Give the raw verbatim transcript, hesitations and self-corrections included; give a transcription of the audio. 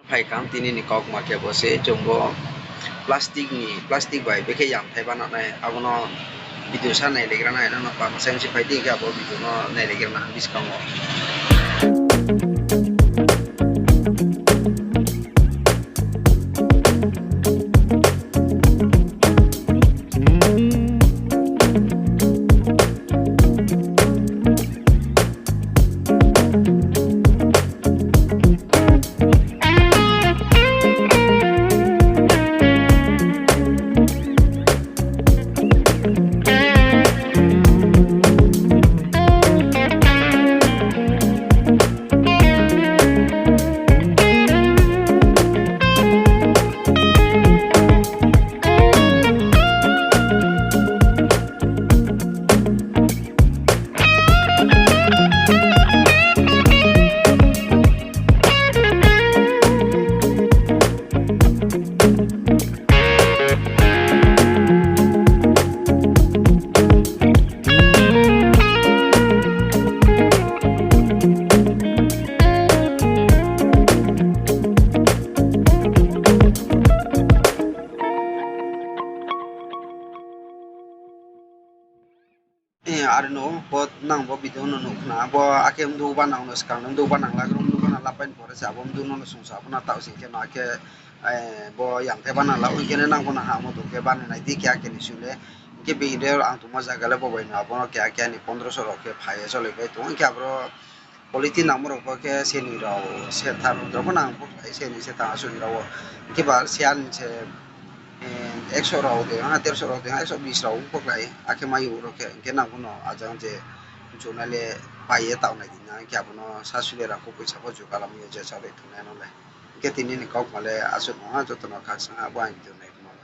Phai kha ang tini ni kaukma khe bo se chung bo plastic ni, plastic bai bekhe yangthai banang nai, abo no video sa nailaigra nai, nang no pama sai se phai di khe abo video no nailaigra na buskang wo. Are no, bo nang bo video no nuh khna, bo akhe mdu banang no skang no, mdu banang lagro, mdu banang lapai ni pore se abo mdu no no sungsa, abo no taoh sing khe no akhe, bo yangthai banang la, ong khe no nang bo no hamo tong khe bani nai di khe akhe ni sui le. Hing khe bihih de ang tongma zaga le bo bai no abo no khe akhe ani pondro so rao khe phai ye cholai pai tong, hing khe aboro quality nangmo rao pho khe seni rao, setham rao pho nang pho khlai, seni setham asuh ni rao wo. Hing khe ba siyan se, ekso rao de, ha, derso rao de, ha, ekso bis rao pho khlai, akhe mai ou rao khe, hing khe nang bo no ajang je chunai le pai ye taoh nai di na, hing khe abo no sasui le rang kho poisa pho jugal amo ye je sa bai tongnai no le. Hing khe tini ni kaukma le asuh no ha, joto no khakchang ha, bo ang video nai tongma le.